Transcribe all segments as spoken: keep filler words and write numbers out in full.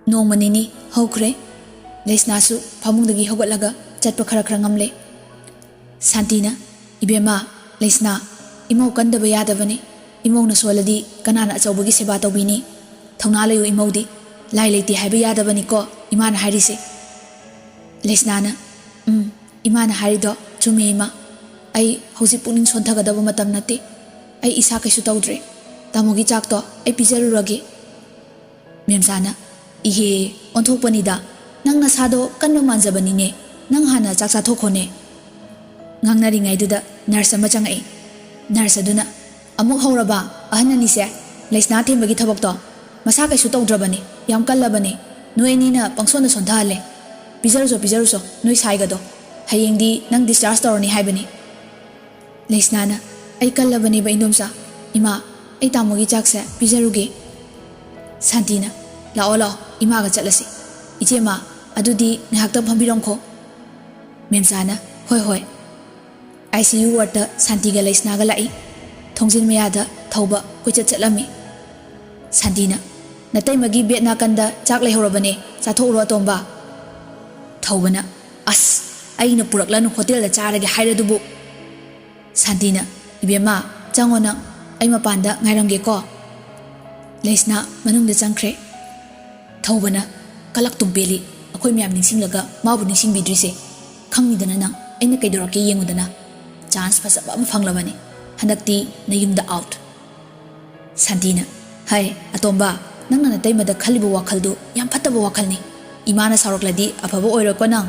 ꯅꯣꯡꯃ ꯅꯤꯅꯤ ꯍꯧꯈ꯭ꯔꯦ꯫ ꯂꯩꯁꯅꯥꯁꯨ ꯐꯃꯨꯡꯗꯒꯤ ꯍꯧꯒꯠꯂꯒ ꯆꯠꯄ ꯈꯔ ꯈꯔ ꯉꯝꯂꯦ꯫ ꯁꯥꯟꯇꯤꯅ, "ꯏꯕꯦꯝꯃ, ꯂꯩꯁꯅꯥ, ꯏꯃꯧ ꯀꯟꯗꯕ ꯌꯥꯗꯕꯅꯤ꯫ ꯏꯃꯧꯅ ꯁꯣꯜꯂꯗꯤ ꯀꯅꯥꯅ ꯑꯆꯧꯕꯒꯤ ꯁꯦꯕꯥ ꯇꯧꯕꯤꯅꯤ? ꯊꯧꯅꯥ ꯂꯩꯌꯨ ꯏꯃꯧꯗꯤ꯫ ꯂꯥꯏ ꯂꯩꯇꯦ ꯍꯥꯏꯕ ꯌꯥꯗꯕꯅꯤꯀꯣ ꯏꯃꯥꯅ ꯍꯥꯏꯔꯤꯁꯦ꯫" ꯂꯩꯁꯅꯥꯅ, "ꯎꯝ, ꯏꯃꯥꯅ ꯍꯥꯏꯔꯤꯗꯣ ꯆꯨꯝꯃꯦ ꯏꯃꯥ꯫ ꯑꯩ ꯍꯧꯖꯤꯛ ꯄꯨꯛꯅꯤꯡ ꯁꯣꯟꯊꯒꯗꯕ ꯃꯇꯝ ꯅꯠꯇꯦ꯫ ꯑꯩ ꯏꯁꯥ ꯀꯩꯁꯨ ꯇꯧꯗ꯭ꯔꯦ꯫ ꯇꯥꯃꯣꯒꯤ ꯆꯥꯛꯇꯣ ꯑꯩ ꯄꯤꯖꯔꯨꯔꯒꯦ꯫" ꯃꯦꯝꯆꯥꯅ, "ꯏꯍꯦ, ꯑꯣꯟꯊꯣꯛꯄꯅꯤꯗ꯫ ꯅꯪ ꯅꯁꯥꯗꯣ ꯀꯟꯕ ꯃꯥꯟꯖꯕꯅꯤꯅꯦ꯫ ꯅꯪ ꯍꯥꯟꯅ ꯆꯥꯛ ꯆꯥꯊꯣꯛꯈꯣꯅꯦ꯫" ꯉꯥꯡꯅꯔꯤꯉꯩꯗꯨꯗ ꯅꯔꯁ ꯑꯃ ꯆꯪꯉꯛꯏ꯫ ꯅꯔꯁ ꯑꯗꯨꯅ, "ꯑꯃꯨꯛ ꯍꯧꯔꯕ ꯑꯍꯟ ꯑꯅꯤꯁꯦ? ꯂꯩꯁꯅꯥ ꯊꯦꯝꯕꯒꯤ ꯊꯕꯛꯇꯣ? ꯃꯁꯥ ꯀꯩꯁꯨ ꯇꯧꯗ꯭ꯔꯕꯅꯤ, ꯌꯥꯝ ꯀꯜꯂꯕꯅꯤ꯫ ꯅꯣꯏ ꯑꯅꯤꯅ ꯄꯪꯁꯣꯟꯗ ꯁꯣꯟꯊꯍꯜꯂꯦ꯫ ꯄꯤꯖꯔꯨꯆꯣ, ꯄꯤꯖꯔꯨꯆꯣ, ꯅꯣꯏ ꯁꯥꯏꯒꯗꯣ꯫ ꯍꯌꯦꯡꯗꯤ ꯅꯪ ꯗꯤꯁꯆꯥꯔꯖ ꯇꯧꯔꯅꯤ ꯍꯥꯏꯕꯅꯤ꯫" ꯂꯩꯁꯅꯥꯅ, "ꯑꯩ ꯀꯜꯂꯕꯅꯦꯕ ꯏꯟꯗꯣꯝꯆꯥ꯫ ꯏꯃꯥ, ꯑꯩ ꯇꯥꯃꯣꯒꯤ ꯆꯥꯛꯁꯦ ꯄꯤꯖꯔꯨꯒꯦ꯫" ꯁꯥꯟꯇꯤꯅ, "ꯂꯥꯛꯑꯣ ꯂꯥꯛꯑꯣ, ꯏꯃꯥꯒ ꯆꯠꯂꯁꯤ꯫ ꯏꯆꯦꯃ, ꯑꯗꯨꯗꯤ ꯉꯥꯏꯍꯥꯛꯇꯪ ꯐꯝꯕꯤꯔꯝꯈꯣ꯫" ꯃꯦꯝꯆꯥꯅ, "ꯍꯣꯏ ꯍꯣꯏ꯫" ꯑꯥꯏ ꯁꯤ ꯌꯨ ꯋꯥꯔꯗꯇ ꯁꯥꯟꯇꯤꯒ ꯂꯩꯁꯅꯥꯒ ꯂꯥꯛꯏ꯫ ꯊꯣꯡꯖꯤꯟ ꯃꯌꯥꯗ ꯊꯧꯕ ꯀꯣꯏꯆꯠ ꯆꯠꯂꯝꯃꯤ꯫ ꯁꯥꯟꯇꯤꯅ, "ꯅꯇꯩꯃꯒꯤ ꯕꯦꯗ ꯅꯥꯀꯟꯗ ꯆꯥꯛ ꯂꯩꯍꯧꯔꯕꯅꯦ, ꯆꯥꯊꯣꯛꯎꯔꯣ ꯑꯇꯣꯝꯕ꯫" ꯊꯧꯕꯅ, "ꯑꯁ, ꯑꯩꯅ ꯄꯨꯔꯛꯂꯅꯨ, ꯍꯣꯇꯦꯜꯗ ꯆꯥꯔꯒꯦ ꯍꯥꯏꯔꯗꯨꯕꯨ꯫" ꯁꯥꯟꯇꯤꯅ, "ꯏꯕꯦꯝꯃ, ꯆꯪꯉꯣ ꯅꯪ, ꯑꯩ ꯃꯄꯥꯟꯗ ꯉꯥꯏꯔꯝꯒꯦꯀꯣ꯫" ꯂꯩꯁꯅꯥ ꯃꯅꯨꯡꯗ ꯆꯪꯈ꯭ꯔꯦ꯫ ꯊꯧꯕꯅ, "ꯀꯂꯛꯇꯨꯝ ꯄꯦꯜꯂꯤ, ꯑꯩꯈꯣꯏ ꯃꯌꯥꯝ ꯅꯤꯡꯁꯤꯡꯂꯒ ꯃꯥꯕꯨ ꯅꯤꯡꯁꯤꯡꯕꯤꯗ꯭ꯔꯤꯁꯦ꯫ ꯈꯪꯉꯤꯗꯅ ꯅꯪ, ꯑꯩꯅ ꯀꯩꯗꯧꯔꯛꯀꯦ ꯌꯦꯡꯉꯨꯗꯅ꯫ ꯆꯥꯟꯁ ꯐꯖꯕ ꯑꯃ ꯐꯪꯂꯕꯅꯤ꯫ ꯍꯟꯗꯛꯇꯤ ꯅꯌꯨꯝꯗ ꯑꯥꯎꯠ꯫" ꯁꯥꯟꯇꯤꯅ, "ꯍꯥꯏ, ꯑꯇꯣꯝꯕ, ꯅꯪꯅ ꯅꯇꯩꯃꯗ ꯈꯜꯂꯤꯕ ꯋꯥꯈꯜꯗꯨ ꯌꯥꯝ ꯐꯠꯇꯕ ꯋꯥꯈꯜꯅꯤ꯫ ꯏꯃꯥꯅ ꯁꯥꯎꯔꯛꯂꯗꯤ ꯑꯐꯕ ꯑꯣꯏꯔꯣꯏꯀꯣ ꯅꯪ꯫"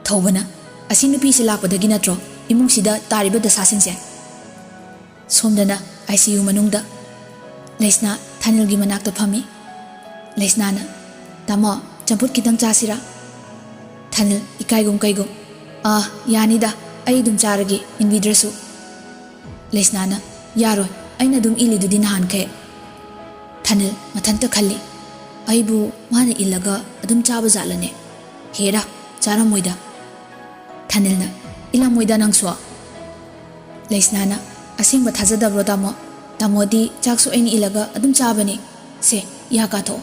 ꯊꯧꯕꯅ, "ꯑꯁꯤ ꯅꯨꯄꯤꯁꯤ ꯂꯥꯛꯄꯗꯒꯤ ꯅꯠꯇ꯭ꯔꯣ ꯏꯃꯨꯡꯁꯤꯗ ꯇꯥꯔꯤꯕ ꯗꯁꯥꯁꯤꯡꯁꯦ?" ꯁꯣꯝꯗꯅ ꯑꯥꯏ ꯁꯤ ꯌꯨ ꯃꯅꯨꯡꯗ ꯂꯩꯁꯅꯥ ꯊꯥꯅꯤꯜꯒꯤ ꯃꯅꯥꯛꯇ ꯐꯝꯃꯤ꯫ ꯂꯩꯁꯅꯥꯅ, "ꯇꯥꯃꯣ, ꯆꯝꯐꯨꯠ ꯈꯤꯇꯪ ꯆꯥꯁꯤꯔꯥ?" ꯊꯥꯅꯤꯜ ꯏꯀꯥꯏꯒꯨꯝ ꯀꯩꯒꯨꯝ, "ꯑꯥ, ꯌꯥꯅꯤꯗ, ꯑꯩ ꯑꯗꯨꯝ ꯆꯥꯔꯒꯦ, ꯏꯟꯕꯤꯗ꯭ꯔꯁꯨ꯫" ꯂꯩꯁꯅꯥꯅ, "ꯌꯥꯔꯣꯏ, ꯑꯩꯅ ꯑꯗꯨꯝ ꯏꯜꯂꯤꯗꯨꯗꯤ ꯅꯍꯥꯟꯈꯩ꯫" ꯊꯥꯅꯤꯜ ꯃꯊꯟꯇ ꯈꯜꯂꯤ, "ꯑꯩꯕꯨ ꯃꯥꯅ ꯏꯜꯂꯒ ꯑꯗꯨꯝ ꯆꯥꯕ ꯖꯥꯠꯂꯅꯦ? ꯍꯦꯔꯥ, ꯆꯥꯔꯝꯃꯣꯏꯗ꯫" ꯊꯥꯅꯤꯜꯅ, "ꯏꯜꯂꯝꯃꯣꯏꯗ ꯅꯪꯁꯨ꯫" ꯂꯩꯁꯅꯥꯅ, "ꯑꯁꯦꯡꯕ ꯊꯥꯖꯗꯕ꯭ꯔꯣ ꯇꯥꯃꯣ? ꯇꯥꯃꯣꯗꯤ ꯆꯥꯛꯁꯨ ꯑꯩꯅ ꯏꯜꯂꯒ ꯑꯗꯨꯝ ꯆꯥꯕꯅꯤ꯫ ꯁꯦ, ꯌꯥ ꯀꯥꯊꯣꯛꯑꯣ꯫"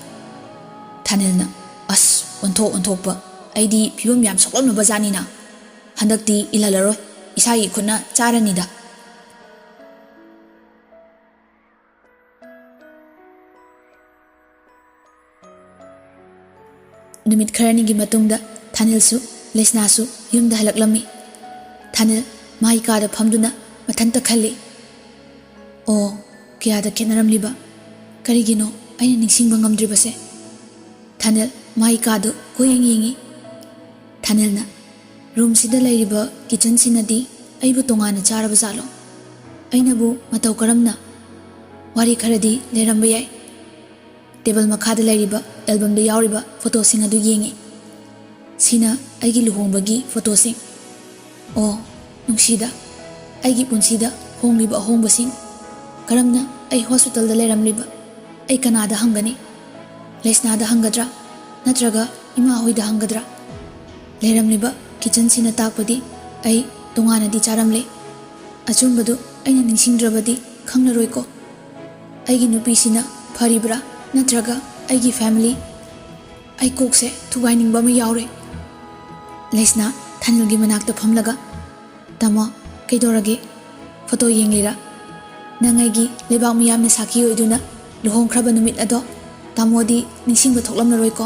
ꯊꯥꯅꯤꯜꯅ, "ꯑꯁ, ꯑꯣꯟꯊꯣꯛ ꯑꯣꯟꯊꯣꯛꯄ, ꯑꯩꯗꯤ ꯐꯤꯕꯝ ꯌꯥꯝ ꯁꯣꯛꯂꯝꯂꯕ ꯖꯥꯠꯅꯤꯅ꯫ ꯍꯟꯗꯛꯇꯤ ꯏꯜꯍꯜꯂꯔꯣꯏ, ꯏꯁꯥꯒꯤ ꯈꯨꯠꯅ ꯆꯥꯔꯅꯤꯗ"꯫ ꯅꯨꯃꯤꯠ ꯈꯔꯅꯤꯒꯤ ꯃꯇꯨꯡꯗ ꯊꯥꯅꯤꯜꯁꯨ ꯂꯩꯁꯅꯥꯁꯨ ꯌꯨꯝꯗ ꯍꯜꯂꯛꯂꯝꯃꯤ꯫ ꯊꯥꯅꯤꯜ ꯃꯥꯒꯤ ꯀꯥꯗ ꯐꯝꯗꯨꯅ ꯃꯊꯟꯇ ꯈꯜꯂꯤ꯫ ꯑꯣ, ꯀꯌꯥꯗ ꯈꯦꯠꯅꯔꯝꯂꯤꯕ? ꯀꯔꯤꯒꯤꯅꯣ ꯑꯩꯅ ꯅꯤꯡꯁꯤꯡꯕ ꯉꯝꯗ꯭ꯔꯤꯕꯁꯦ? ꯊꯥꯅꯤꯜ ꯃꯥꯒꯤ ꯀꯥꯗꯨ ꯀꯣꯏꯌꯦꯡ ꯌꯦꯡꯉꯤ꯫ ꯊꯥꯅꯤꯜꯅ, "ꯔꯨꯝꯁꯤꯗ ꯂꯩꯔꯤꯕ ꯀꯤꯆꯟꯁꯤꯅꯗꯤ ꯑꯩꯕꯨ ꯇꯣꯉꯥꯟꯅ ꯆꯥꯔꯕ ꯖꯥꯠꯂꯣ? ꯑꯩꯅꯕꯨ ꯃꯇꯧ ꯀꯔꯝꯅ?" ꯋꯥꯔꯤ ꯈꯔꯗꯤ ꯂꯩꯔꯝꯕ ꯌꯥꯏ꯫ ꯇꯦꯕꯜ ꯃꯈꯥꯗ ꯂꯩꯔꯤꯕ ꯑꯦꯜꯕꯝꯗ ꯌꯥꯎꯔꯤꯕ ꯐꯣꯇꯣꯁꯤꯡ ꯑꯗꯨ ꯌꯦꯡꯉꯤ꯫ ꯁꯤꯅ ꯑꯩꯒꯤ ꯂꯨꯍꯣꯡꯕꯒꯤ ꯐꯣꯇꯣꯁꯤꯡ꯫ ꯑꯣ, ꯅꯨꯡꯁꯤꯗ, ꯑꯩꯒꯤ ꯄꯨꯟꯁꯤꯗ ꯍꯣꯡꯂꯤꯕ ꯑꯍꯣꯡꯕꯁꯤꯡ꯫ ꯀꯔꯝꯅ ꯑꯩ ꯍꯣꯁꯄꯤꯇꯥꯜꯗ ꯂꯩꯔꯝꯂꯤꯕ? ꯑꯩ ꯀꯅꯥꯗ ꯍꯪꯒꯅꯤ? ꯂꯩꯁꯅꯥꯗ ꯍꯪꯒꯗ꯭ꯔꯥ? ꯅꯠꯇ꯭ꯔꯒ ꯏꯃꯥ ꯍꯣꯏꯗ ꯍꯪꯒꯗ꯭ꯔꯥ? ꯂꯩꯔꯝꯂꯤꯕ ꯀꯤꯆꯟꯁꯤꯅ ꯇꯥꯛꯄꯗꯤ ꯑꯩ ꯇꯣꯉꯥꯟꯅꯗꯤ ꯆꯥꯔꯝꯂꯦ꯫ ꯑꯆꯨꯝꯕꯗꯨ ꯑꯩꯅ ꯅꯤꯡꯁꯤꯡꯗ꯭ꯔꯕꯗꯤ ꯈꯪꯂꯔꯣꯏꯀꯣ꯫ ꯑꯩꯒꯤ ꯅꯨꯄꯤꯁꯤꯅ ꯐꯔꯤꯕ꯭ꯔꯥ, ꯅꯠꯇ꯭ꯔꯒ ꯑꯩꯒꯤ ꯐꯦꯃꯤꯂꯤ? ꯑꯩ ꯀꯣꯛꯁꯦ ꯊꯨꯒꯥꯏꯅꯤꯡꯕ ꯑꯃ ꯌꯥꯎꯔꯦ꯫ ꯂꯩꯁꯅꯥ ꯊꯥꯅꯤꯜꯒꯤ ꯃꯅꯥꯛꯇ ꯐꯝꯂꯒ, "ꯇꯥꯃꯣ, ꯀꯩꯗꯧꯔꯒꯦ? ꯐꯣꯇꯣ ꯌꯦꯡꯂꯤꯔꯥ? ꯅꯪ ꯑꯩꯒꯤ ꯂꯩꯕꯥꯛ ꯃꯤꯌꯥꯝꯅ ꯁꯥꯈꯤ ꯑꯣꯏꯗꯨꯅ ꯂꯨꯍꯣꯡꯈ꯭ꯔꯕ ꯅꯨꯃꯤꯠ ꯑꯗꯣ ꯇꯥꯃꯣꯗꯤ ꯅꯤꯡꯁꯤꯡꯕ ꯊꯣꯛꯂꯝꯂꯔꯣꯏꯀꯣ?"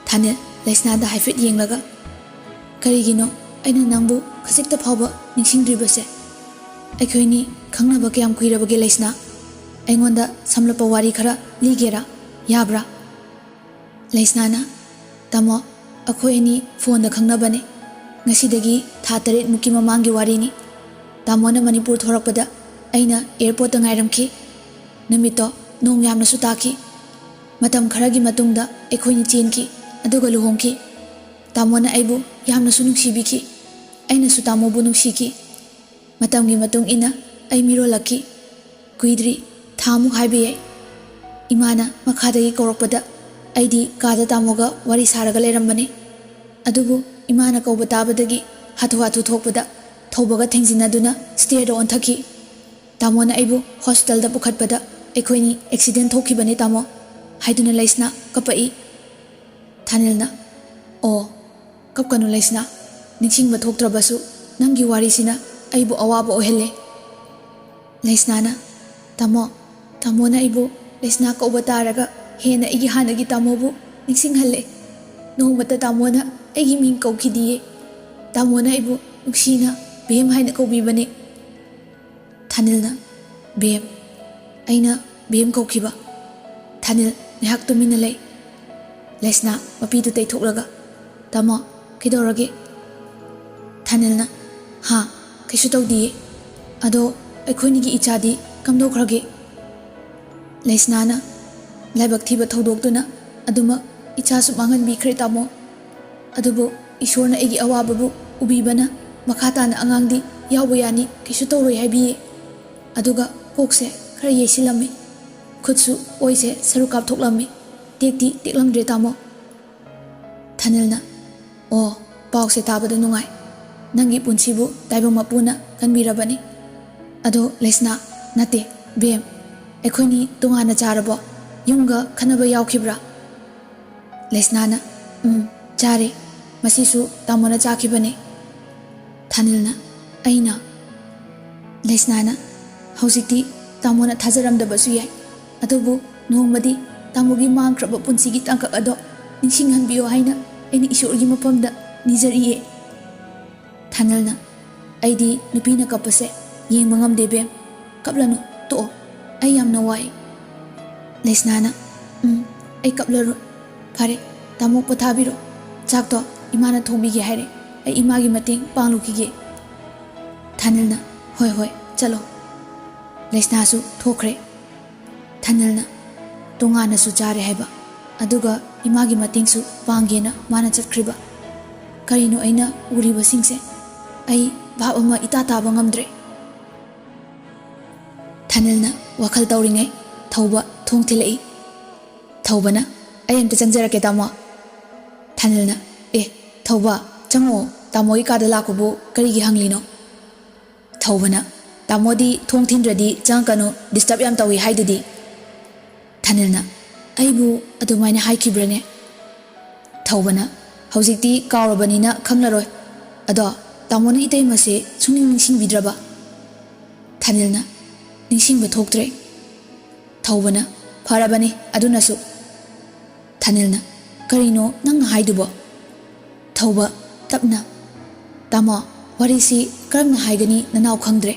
ꯊꯥꯅꯤꯜ ꯂꯩꯁꯅꯥꯗ ꯍꯥꯏꯐꯦꯠ ꯌꯦꯡꯂꯒ, "ꯀꯔꯤꯒꯤꯅꯣ ꯑꯩꯅ ꯅꯪꯕꯨ ꯈꯖꯤꯛꯇ ꯐꯥꯎꯕ ꯅꯤꯡꯁꯤꯡꯗ꯭ꯔꯤꯕꯁꯦ? ꯑꯩꯈꯣꯏꯅꯤ ꯈꯪꯅꯕ ꯀꯌꯥꯝ ꯀꯨꯏꯔꯕꯒꯦ, ꯂꯩꯁꯅꯥ? ꯑꯩꯉꯣꯟꯗ ꯁꯝꯂꯞꯄ ꯋꯥꯔꯤ ꯈꯔ ꯂꯤꯒꯦꯔꯥ? ꯌꯥꯕ꯭ꯔꯥ?" ꯂꯩꯁꯅꯥꯅ, "ꯇꯥꯃꯣ, ꯑꯩꯈꯣꯏ ꯑꯅꯤ ꯐꯣꯟꯗ ꯈꯪꯅꯕꯅꯦ꯫ ꯉꯁꯤꯗꯒꯤ ꯊꯥ ꯇꯔꯦꯠꯃꯨꯛꯀꯤ ꯃꯃꯥꯡꯒꯤ ꯋꯥꯔꯤꯅꯤ꯫ ꯇꯥꯃꯣꯅ ꯃꯅꯤꯄꯨꯔ ꯊꯣꯔꯛꯄꯗ ꯑꯩꯅ ꯑꯦꯌꯔꯄꯣꯔꯠꯇ ꯉꯥꯏꯔꯝꯈꯤ꯫ ꯅꯨꯃꯤꯠꯇꯣ ꯅꯣꯡ ꯌꯥꯝꯅꯁꯨ ꯇꯥꯈꯤ꯫ ꯃꯇꯝ ꯈꯔꯒꯤ ꯃꯇꯨꯡꯗ ꯑꯩꯈꯣꯏꯅꯤ ꯆꯦꯟꯈꯤ, ꯑꯗꯨꯒ ꯂꯨꯍꯣꯡꯈꯤ꯫ ꯇꯥꯃꯣꯅ ꯑꯩꯕꯨ ꯌꯥꯝꯅꯁꯨ ꯅꯨꯡꯁꯤꯕꯤꯈꯤ꯫ ꯑꯩꯅꯁꯨ ꯇꯥꯃꯣꯕꯨ ꯅꯨꯡꯁꯤꯈꯤ꯫ ꯃꯇꯝꯒꯤ ꯃꯇꯨꯡ ꯏꯟꯅ ꯑꯩ ꯃꯤꯔꯣꯜꯂꯛꯈꯤ꯫ ꯀꯨꯏꯗ꯭ꯔꯤ, ꯊꯥꯃꯨꯛ ꯍꯥꯏꯕ ꯌꯥꯏ꯫ ꯏꯃꯥꯅ ꯃꯈꯥꯗꯒꯤ ꯀꯧꯔꯛꯄꯗ ꯑꯩꯗꯤ ꯀꯥꯗ ꯇꯥꯃꯣꯒ ꯋꯥꯔꯤ ꯁꯥꯔꯒ ꯂꯩꯔꯝꯕꯅꯤ꯫ ꯑꯗꯨꯕꯨ ꯏꯃꯥꯅ ꯀꯧꯕ ꯇꯥꯕꯗꯒꯤ ꯍꯥꯊꯨ ꯍꯥꯊꯨ ꯊꯣꯛꯄꯗ ꯊꯧꯕꯒ ꯊꯦꯡꯖꯤꯟꯅꯗꯨꯅ ꯁ꯭ꯇꯦꯌꯔꯗ ꯑꯣꯟꯊꯈꯤ꯫ ꯇꯥꯃꯣꯅ ꯑꯩꯕꯨ ꯍꯣꯁꯄꯤꯇꯥꯜꯗ ꯄꯨꯈꯠꯄꯗ ꯑꯩꯈꯣꯏꯅꯤ ꯑꯦꯛꯁꯤꯗꯦꯟ ꯊꯣꯛꯈꯤꯕꯅꯤ, ꯇꯥꯃꯣ꯫ ꯍꯥꯏꯗꯨꯅ ꯂꯩꯁꯅꯥ ꯀꯞꯄꯛꯏ꯫ ꯊꯥꯅꯤꯜꯅ, "ꯑꯣ, ꯀꯞꯀꯅꯨ ꯂꯩꯁꯅꯥ, ꯅꯤꯡꯁꯤꯡꯕ ꯊꯣꯛꯇ꯭ꯔꯕꯁꯨ ꯅꯪꯒꯤ ꯋꯥꯔꯤꯁꯤꯅ ꯑꯩꯕꯨ ꯑꯋꯥꯕ ꯑꯣꯏꯍꯜꯂꯦ꯫" ꯂꯩꯁꯅꯥꯅ, "ꯇꯥꯃꯣ, ꯇꯥꯃꯣꯅ ꯑꯩꯕꯨ ꯂꯩꯁꯅꯥ ꯀꯧꯕ ꯇꯥꯔꯒ ꯍꯦꯟꯅ ꯑꯩꯒꯤ ꯍꯥꯟꯅꯒꯤ ꯇꯥꯃꯣꯕꯨ ꯅꯤꯡꯁꯤꯡꯍꯜꯂꯦ꯫ ꯅꯣꯡꯃꯇ ꯇꯥꯃꯣꯅ ꯑꯩꯒꯤ ꯃꯤꯡ ꯀꯧꯈꯤꯗꯤꯌꯦ꯫ ꯇꯥꯃꯣꯅ ꯑꯩꯕꯨ ꯅꯨꯡꯁꯤꯅ ꯕꯦꯝ ꯍꯥꯏꯅ ꯀꯧꯕꯤꯕꯅꯦ꯫" ꯊꯥꯅꯤꯜꯅ, "ꯕꯦꯝ, ꯑꯩꯅ ꯕꯦꯝ ꯀꯧꯈꯤꯕ꯫" ꯊꯥꯅꯤꯜ ꯉꯥꯏꯍꯥꯛ ꯇꯨꯃꯤꯟꯅ ꯂꯩ꯫ ꯂꯩꯁꯅꯥ ꯃꯄꯤꯗꯨ ꯇꯩꯊꯣꯛꯂꯒ, "ꯇꯥꯃꯣ, ꯀꯩꯗꯧꯔꯒꯦ?" ꯊꯥꯅꯤꯜꯅ, "ꯍꯥ, ꯀꯩꯁꯨ ꯇꯧꯗꯤꯌꯦ꯫ ꯑꯗꯣ ꯑꯩꯈꯣꯏꯅꯤꯒꯤ ꯏꯆꯥꯗꯤ ꯀꯝꯗꯧꯈ꯭ꯔꯒꯦ?" ꯂꯩꯁꯅꯥꯅ, "ꯂꯥꯏꯕꯛ ꯊꯤꯕ ꯊꯧꯗꯣꯛꯇꯨꯅ ꯑꯗꯨꯃꯛ ꯏꯆꯥꯁꯨ ꯃꯥꯡꯍꯟꯕꯤꯈ꯭ꯔꯦ ꯇꯥꯃꯣ꯫ ꯑꯗꯨꯕꯨ ꯏꯁꯣꯔꯅ ꯑꯩꯒꯤ ꯑꯋꯥꯕꯕꯨ ꯎꯕꯤꯕꯅ ꯃꯈꯥ ꯇꯥꯅ ꯑꯉꯥꯡꯗꯤ ꯌꯥꯎꯕ ꯌꯥꯅꯤ, ꯀꯩꯁꯨ ꯇꯧꯔꯣꯏ ꯍꯥꯏꯕꯤꯌꯦ꯫ ꯑꯗꯨꯒ ꯀꯣꯛꯁꯦ ꯈꯔ ꯌꯩꯁꯤꯜꯂꯝꯃꯤ, ꯈꯨꯠꯁꯨ ꯑꯣꯏꯁꯦ ꯁꯔꯨ ꯀꯥꯞꯊꯣꯛꯂꯝꯃꯤ, ꯇꯦꯛꯇꯤ ꯇꯦꯛꯂꯝꯗ꯭ꯔꯦ ꯇꯥꯃꯣ꯫" ꯊꯥꯅꯤꯜꯅ, "ꯑꯣ, ꯄꯥꯎꯁꯦ ꯇꯥꯕꯗ ꯅꯨꯡꯉꯥꯏ꯫ ꯅꯪꯒꯤ ꯄꯨꯟꯁꯤꯕꯨ ꯇꯥꯏꯕꯪ ꯃꯄꯨꯅ ꯀꯟꯕꯤꯔꯕꯅꯤ꯫ ꯑꯗꯣ ꯂꯩꯁꯅꯥ, ꯅꯠꯇꯦ, ꯕꯦꯝ, ꯑꯩꯈꯣꯏꯅꯤ ꯇꯣꯉꯥꯟꯅ ꯆꯥꯔꯕꯣ? ꯌꯨꯝꯒ ꯈꯟꯅꯕ ꯌꯥꯎꯈꯤꯕ꯭ꯔꯥ?" ꯂꯩꯁꯅꯥꯅ, "ꯎꯝ, ꯆꯥꯔꯦ꯫ ꯃꯁꯤꯁꯨ ꯇꯥꯃꯣꯅ ꯆꯥꯈꯤꯕꯅꯦ꯫" ꯊꯥꯅꯤꯜꯅ, "ꯑꯩꯅ?" ꯂꯩꯁꯅꯥꯅ, "ꯍꯧꯖꯤꯛꯇꯤ ꯇꯥꯃꯣꯅ ꯊꯥꯖꯔꯝꯗꯕꯁꯨ ꯌꯥꯏ, ꯑꯗꯨꯕꯨ ꯅꯣꯡꯃꯗꯤ ꯇꯥꯃꯣꯒꯤ ꯃꯥꯡꯈ꯭ꯔꯕ ꯄꯨꯟꯁꯤꯒꯤ ꯇꯥꯡꯀꯛ ꯑꯗꯣ ꯅꯤꯡꯁꯤꯡꯍꯟꯕꯤꯌꯣ ꯍꯥꯏꯅ ꯑꯩꯅ ꯏꯁꯣꯔꯒꯤ ꯃꯐꯝꯗ ꯅꯤꯖꯔꯤꯌꯦ꯫" ꯊꯥꯅꯤꯜꯅ, "ꯑꯩꯗꯤ ꯅꯨꯄꯤꯅ ꯀꯞꯄꯁꯦ ꯌꯦꯡꯕ ꯉꯝꯗꯦ ꯕꯦꯝ꯫ ꯀꯞꯂꯅꯨ, ꯇꯣꯛꯑꯣ꯫ ꯑꯩ ꯌꯥꯝꯅ ꯋꯥꯏ꯫" ꯂꯩꯁꯅꯥꯅ, "ꯎꯝ, ꯑꯩ ꯀꯞꯂꯔꯣꯏ꯫ ꯐꯔꯦ, ꯇꯥꯃꯣ ꯄꯣꯊꯥꯕꯤꯔꯣ꯫ ꯆꯥꯛꯇꯣ ꯏꯃꯥꯅ ꯊꯣꯡꯕꯤꯒꯦ ꯍꯥꯏꯔꯦ꯫ ꯑꯩ ꯏꯃꯥꯒꯤ ꯃꯇꯦꯡ ꯄꯥꯡꯂꯨꯈꯤꯒꯦ꯫" ꯊꯥꯅꯤꯜꯅ, "ꯍꯣꯏ, ꯍꯣꯏ, ꯆꯠꯂꯣ꯫" ꯂꯩꯁꯅꯥꯁꯨ ꯊꯣꯛꯈ꯭ꯔꯦ꯫ ꯊꯥꯅꯤꯜꯅ, "ꯇꯣꯉꯥꯟꯅꯁꯨ ꯆꯥꯔꯦ ꯍꯥꯏꯕ, ꯑꯗꯨꯒ ꯏꯃꯥꯒꯤ ꯃꯇꯦꯡꯁꯨ ꯄꯥꯡꯒꯦꯅ ꯃꯥꯅ ꯆꯠꯈ꯭ꯔꯤꯕ꯫ ꯀꯔꯤꯅꯣ ꯑꯩꯅ ꯎꯔꯤꯕꯁꯤꯡꯁꯦ? ꯑꯩ ꯚꯥꯞ ꯑꯃ ꯏꯇꯥ ꯇꯥꯕ ꯉꯝꯗ꯭ꯔꯦ꯫" ꯊꯥꯅꯤꯜꯅ ꯋꯥꯈꯜ ꯇꯧꯔꯤꯉꯩ ꯊꯧꯕ ꯊꯣꯡ ꯊꯤꯜꯂꯛꯏ꯫ ꯊꯧꯕꯅ, "ꯑꯩ ꯑꯝꯇ ꯆꯪꯖꯔꯛꯀꯦ ꯇꯥꯃꯣ꯫" ꯊꯥꯅꯤꯜꯅ, "ꯑꯦ, ꯊꯧꯕ, ꯆꯪꯉꯛꯑꯣ, ꯇꯥꯃꯣꯒꯤ ꯀꯥꯗ ꯂꯥꯛꯄꯕꯨ ꯀꯔꯤꯒꯤ ꯍꯪꯂꯤꯅꯣ?" ꯊꯧꯕꯅ, "ꯇꯥꯃꯣꯗꯤ ꯊꯣꯡ ꯊꯤꯟꯗ꯭ꯔꯗꯤ ꯆꯪꯉꯛꯀꯅꯨ, ꯗꯤꯁꯇꯔꯕ ꯌꯥꯝ ꯇꯧꯏ ꯍꯥꯏꯗꯨꯗꯤ꯫" ꯊꯥꯅꯤꯜꯅ, "ꯑꯩꯕꯨ ꯑꯗꯨꯃꯥꯏꯅ ꯍꯥꯏꯈꯤꯕ꯭ꯔꯅꯦ?" ꯊꯧꯕꯅ, "ꯍꯧꯖꯤꯛꯇꯤ ꯀꯥꯎꯔꯕꯅꯤꯅ ꯈꯪꯂꯔꯣꯏ꯫ ꯑꯗꯣ ꯇꯥꯃꯣꯅ ꯏꯇꯩꯃꯁꯦ ꯁꯨꯡꯅꯤꯡ ꯅꯤꯡꯁꯤꯡꯕꯤꯗ꯭ꯔꯕ?" ꯊꯥꯅꯤꯜꯅ, "ꯅꯤꯡꯁꯤꯡꯕ ꯊꯣꯛꯇ꯭ꯔꯦ꯫" ꯊꯧꯕꯅ, "ꯐꯔꯕꯅꯤ ꯑꯗꯨꯅꯁꯨ꯫" ꯊꯥꯅꯤꯜꯅ, "ꯀꯔꯤꯅꯣ ꯅꯪꯅ ꯍꯥꯏꯗꯨꯕꯣ?" ꯊꯧꯕ, ꯇꯞꯅ, "ꯇꯥꯃꯣ, ꯋꯥꯔꯤꯁꯤ ꯀꯔꯝꯅ ꯍꯥꯏꯒꯅꯤ ꯅꯅꯥꯎ ꯈꯪꯗ꯭ꯔꯦ꯫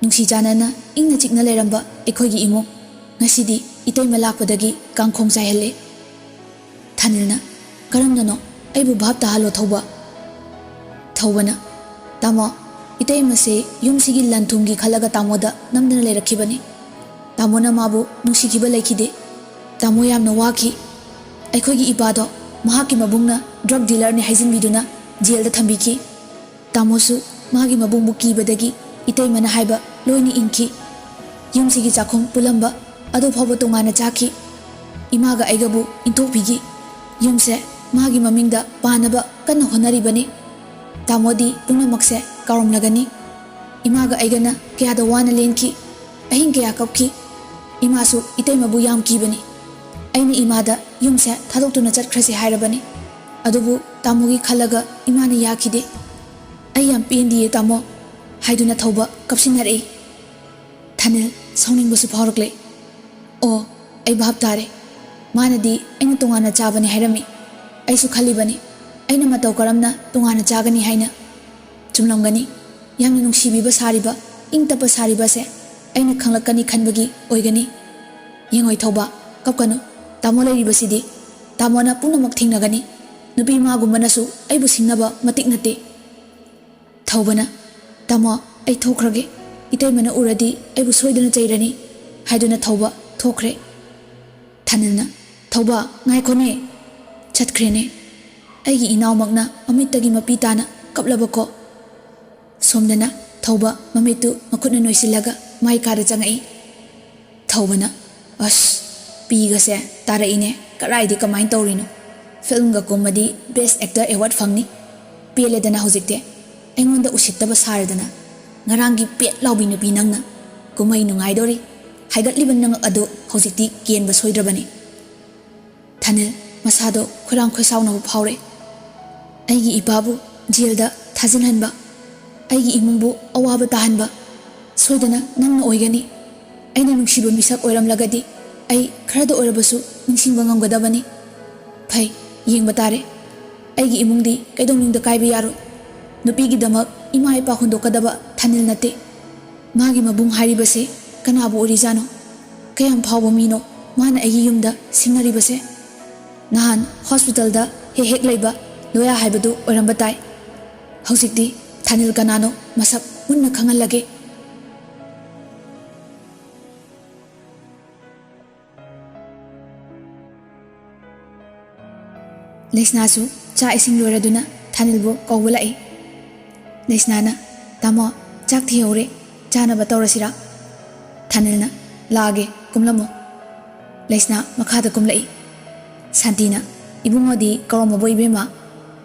ꯅꯨꯡꯁꯤ ꯆꯥꯟꯅꯅ ꯏꯪꯅ ꯆꯤꯛꯅ ꯂꯩꯔꯝꯕ ꯑꯩꯈꯣꯏꯒꯤ ꯏꯃꯨꯡ ꯉꯁꯤꯗꯤ ꯏꯇꯩꯃ ꯂꯥꯛꯄꯗꯒꯤ ꯀꯥꯡꯈꯣꯡ ꯆꯥꯏꯍꯜꯂꯦ꯫" ꯊꯥꯅꯤꯜꯅ, "ꯀꯔꯝꯅꯅꯣ? ꯑꯩꯕꯨ ꯚꯥꯞ ꯇꯥꯍꯜꯂꯣ ꯊꯧꯕ꯫" ꯊꯧꯕꯅ, "ꯇꯥꯃꯣ, ꯏꯇꯩꯃꯁꯦ ꯌꯨꯝꯁꯤꯒꯤ ꯂꯟ ꯊꯨꯝꯒꯤ ꯈꯜꯂꯒ ꯇꯥꯃꯣꯗ ꯅꯝꯗꯅ ꯂꯩꯔꯛꯈꯤꯕꯅꯤ꯫ ꯇꯥꯃꯣꯅ ꯃꯥꯕꯨ ꯅꯨꯡꯁꯤꯈꯤꯕ ꯂꯩꯈꯤꯗꯦ꯫ ꯇꯥꯃꯣ ꯌꯥꯝꯅ ꯋꯥꯈꯤ꯫ ꯑꯩꯈꯣꯏꯒꯤ ꯏꯄꯥꯗꯣ ꯃꯍꯥꯛꯀꯤ ꯃꯕꯨꯡꯅ ꯗ꯭ꯔꯒ ꯗꯤꯂꯔꯅꯤ ꯍꯥꯏꯖꯤꯟꯕꯤꯗꯨꯅ ꯖꯦꯜꯗ ꯊꯝꯕꯤꯈꯤ꯫ ꯇꯥꯃꯣꯁꯨ ꯃꯥꯒꯤ ꯃꯕꯨꯡꯕꯨ ꯀꯤꯕꯗꯒꯤ ꯏꯇꯩꯃꯅ ꯍꯥꯏꯕ ꯂꯣꯏꯅ ꯏꯟꯈꯤ꯫ ꯌꯨꯝꯁꯤꯒꯤ ꯆꯥꯛꯈꯨꯝ ꯄꯨꯜꯂꯝꯕ ꯑꯗꯨ ꯐꯥꯎꯕ ꯇꯣꯉꯥꯟꯅ ꯆꯥꯈꯤ꯫ ꯏꯃꯥꯒ ꯑꯩꯒꯕꯨ ꯏꯟꯊꯣꯛꯄꯤꯈꯤ꯫ ꯌꯨꯝꯁꯦ ꯃꯥꯒꯤ ꯃꯃꯤꯡꯗ ꯄꯥꯟꯅꯕ ꯀꯟꯅ ꯍꯣꯠꯅꯔꯤꯕꯅꯤ꯫ ꯇꯥꯃꯣꯗꯤ ꯄꯨꯝꯅꯃꯛꯁꯦ ꯀꯥꯎꯔꯝꯂꯒꯅꯤ꯫ ꯏꯃꯥꯒ ꯑꯩꯒꯅ ꯀꯌꯥꯗ ꯋꯥꯅ ꯂꯦꯟꯈꯤ꯫ ꯑꯍꯤꯡ ꯀꯌꯥ ꯀꯞꯈꯤ꯫ ꯏꯃꯥꯁꯨ ꯏꯇꯩꯃꯕꯨ ꯌꯥꯝ ꯀꯤꯕꯅꯤ꯫ ꯑꯩꯅ ꯏꯃꯥꯗ ꯌꯨꯝꯁꯦ ꯊꯥꯗꯣꯛꯇꯨꯅ ꯆꯠꯈ꯭ꯔꯁꯤ ꯍꯥꯏꯔꯕꯅꯤ꯫ ꯑꯗꯨꯕꯨ ꯇꯥꯃꯣꯒꯤ ꯈꯜꯂꯒ ꯏꯃꯥꯅ ꯌꯥꯈꯤꯗꯦ꯫ ꯑꯩ ꯌꯥꯝ ꯄꯦꯟꯗꯤꯌꯦ ꯇꯥꯃꯣ" ꯍꯥꯏꯗꯨꯅ ꯊꯧꯕ ꯀꯞꯁꯤꯟꯅꯔꯛꯏ꯫ ꯊꯥꯅꯤꯜ ꯁꯥꯎꯅꯤꯡꯕꯁꯨ ꯐꯥꯎꯔꯛꯂꯦ꯫ "ꯑꯣ, ꯑꯩ ꯚꯥꯞ ꯇꯥꯔꯦ꯫ ꯃꯥꯅꯗꯤ ꯑꯩꯅ ꯇꯣꯉꯥꯟꯅ ꯆꯥꯕꯅꯤ ꯍꯥꯏꯔꯝꯃꯤ꯫ ꯑꯩꯁꯨ ꯈꯜꯂꯤꯕꯅꯤ, ꯑꯩꯅ ꯃꯇꯧ ꯀꯔꯝꯅ ꯇꯣꯉꯥꯟꯅ ꯆꯥꯒꯅꯤ ꯍꯥꯏꯅ꯫ ꯆꯨꯝꯂꯝꯒꯅꯤ, ꯌꯥꯝꯅ ꯅꯨꯡꯁꯤꯕꯤꯕ ꯁꯥꯔꯤꯕ, ꯏꯪ ꯇꯞꯄ ꯁꯥꯔꯤꯕꯁꯦ ꯑꯩꯅ ꯈꯪꯂꯛꯀꯅꯤ ꯈꯟꯕꯒꯤ ꯑꯣꯏꯒꯅꯤ꯫ ꯌꯦꯡꯉꯣꯏ ꯊꯧꯕ, ꯀꯞꯀꯅꯨ꯫ ꯇꯥꯃꯣ ꯂꯩꯔꯤꯕꯁꯤꯗꯤ꯫ ꯇꯥꯃꯣꯅ ꯄꯨꯝꯅꯃꯛ ꯊꯦꯡꯅꯒꯅꯤ꯫ ꯅꯨꯄꯤ ꯃꯥꯒꯨꯝꯕꯅꯁꯨ ꯑꯩꯕꯨ ꯁꯤꯡꯅꯕ ꯃꯇꯤꯛ ꯅꯠꯇꯦ꯫" ꯊꯧꯕꯅ, "ꯇꯥꯃꯣ, ꯑꯩ ꯊꯣꯛꯈ꯭ꯔꯒꯦ꯫ ꯏꯇꯩꯃꯅ ꯎꯔꯗꯤ ꯑꯩꯕꯨ ꯁꯣꯏꯗꯅ ꯆꯩꯔꯅꯤ" ꯍꯥꯏꯗꯨꯅ ꯊꯧꯕ ꯊꯣꯛꯈ꯭ꯔꯦ꯫ ꯊꯥꯅꯤꯜꯅ, "ꯊꯧꯕ, ꯉꯥꯏꯈꯣꯅꯦ!" ꯆꯠꯈ꯭ꯔꯦꯅꯦ꯫ ꯑꯩꯒꯤ ꯏꯅꯥꯎꯃꯛꯅ ꯃꯃꯤꯠꯇꯒꯤ ꯃꯄꯤ ꯇꯥꯅ ꯀꯞꯂꯕꯀꯣ꯫ ꯁꯣꯝꯗꯅ ꯊꯧꯕ ꯃꯃꯤꯠꯇꯨ ꯃꯈꯨꯠꯅ ꯅꯣꯏꯁꯤꯜꯂꯒ ꯃꯥꯏ ꯀꯥꯗ ꯆꯪꯉꯛꯏ꯫ ꯊꯧꯕꯅ, "ꯑꯁ, ꯄꯤꯒꯁꯦ ꯇꯥꯔꯛꯏꯅꯦ, ꯀꯔꯥꯏꯗꯤ ꯀꯃꯥꯏꯅ ꯇꯧꯔꯤꯅꯣ? ꯐꯤꯜꯝꯒ ꯀꯨꯝꯃꯗꯤ Best Actor Award ꯐꯪꯅꯤ꯫ ꯄꯦꯜꯂꯦꯗꯅ ꯍꯧꯖꯤꯛꯇꯤ꯫ ꯑꯩꯉꯣꯟꯗ ꯎꯁꯤꯠꯇꯕ ꯁꯥꯔꯗꯅ꯫ ꯉꯔꯥꯡꯒꯤ ꯄꯦꯠ ꯂꯥꯎꯕꯤ ꯅꯨꯄꯤ ꯅꯪꯅ꯫ ꯀꯨꯝꯍꯩ ꯅꯨꯡꯉꯥꯏꯗꯣꯔꯤ꯫ ꯍꯥꯏꯒꯠꯂꯤꯕ ꯅꯉꯛ ꯑꯗꯨ ꯍꯧꯖꯤꯛꯇꯤ ꯀꯦꯟꯕ ꯁꯣꯏꯗ꯭ꯔꯕꯅꯤ꯫ ꯊꯥꯅꯤꯜ ꯃꯁꯥꯗꯣ ꯈꯣꯏꯔꯥꯡ ꯈꯣꯏꯁꯥꯎꯅꯕ ꯐꯥꯎꯔꯦ꯫ ꯑꯩꯒꯤ ꯏꯄꯥꯕꯨ ꯖꯦꯜꯗ ꯊꯥꯖꯤꯟꯍꯟꯕ, ꯑꯩꯒꯤ ꯏꯃꯨꯡꯕꯨ ꯑꯋꯥꯕ ꯇꯥꯍꯟꯕ ꯁꯣꯏꯗꯅ ꯅꯪꯅ ꯑꯣꯏꯒꯅꯤ꯫ ꯑꯩꯅ ꯅꯨꯡꯁꯤꯕ ꯃꯤꯁꯛ ꯑꯣꯏꯔꯝꯂꯒꯗꯤ ꯑꯩ ꯈꯔꯗ ꯑꯣꯏꯔꯕꯁꯨ ꯅꯤꯡꯁꯤꯡꯕ ꯉꯝꯒꯗꯕꯅꯤ꯫ ꯐꯩ, ꯌꯦꯡꯕ ꯇꯥꯔꯦ꯫ ꯑꯩꯒꯤ ꯏꯃꯨꯡꯗꯤ ꯀꯩꯗꯧꯅꯨꯡꯗ ꯀꯥꯏꯕ ꯌꯥꯔꯣꯏ꯫ ꯅꯨꯄꯤꯒꯤꯗꯃꯛ ꯏꯃꯥ ꯏꯄꯥ ꯍꯨꯟꯗꯣꯛꯀꯗꯕ ꯊꯥꯅꯤꯜ ꯅꯠꯇꯦ꯫ ꯃꯥꯒꯤ ꯃꯕꯨꯡ ꯍꯥꯏꯔꯤꯕꯁꯦ ꯀꯅꯥꯕꯨ ꯑꯣꯏꯔꯤꯖꯥꯠꯅꯣ? ꯀꯌꯥꯝ ꯐꯥꯎꯕ ꯃꯤꯅꯣ ꯃꯥꯅ ꯑꯩꯒꯤ ꯌꯨꯝꯗ ꯁꯤꯡꯅꯔꯤꯕꯁꯦ? ꯅꯍꯥꯟ ꯍꯣꯁꯄꯤꯇꯥꯜꯗ ꯍꯦꯛ ꯍꯦꯛ ꯂꯩꯕ ꯂꯣꯌꯥ ꯍꯥꯏꯕꯗꯨ ꯑꯣꯏꯔꯝꯕ ꯇꯥꯏ꯫ ꯍꯧꯖꯤꯛꯇꯤ ꯊꯥꯅꯤꯜ ꯀꯅꯥꯅꯣ ꯃꯁꯛ ꯃꯨꯟꯅ ꯈꯪꯍꯜꯂꯒꯦ꯫ ꯂꯩꯁꯅꯥꯁꯨ ꯆꯥꯛ ꯏꯁꯤꯡ ꯂꯣꯏꯔꯗꯨꯅ ꯊꯥꯅꯤꯜꯕꯨ ꯀꯧꯕ ꯂꯥꯛꯏ꯫ ꯂꯩꯁꯅꯥꯅ, "ꯇꯥꯃꯣ, ꯆꯥꯛ ꯊꯤꯍꯧꯔꯦ, ꯆꯥꯅꯕ ꯇꯧꯔꯁꯤꯔꯥ?" ꯊꯥꯅꯤꯜꯅ, "ꯂꯥꯛꯑꯒꯦ, ꯀꯨꯝꯂꯝꯃꯣ꯫" ꯂꯩꯁꯅꯥ ꯃꯈꯥꯗ ꯀꯨꯝꯂꯛꯏ꯫ ꯁꯥꯟꯇꯤꯅ, "ꯏꯕꯨꯡꯉꯣꯗꯤ ꯀꯧꯔꯝꯃꯕꯣ, ꯏꯕꯦꯝꯃ?"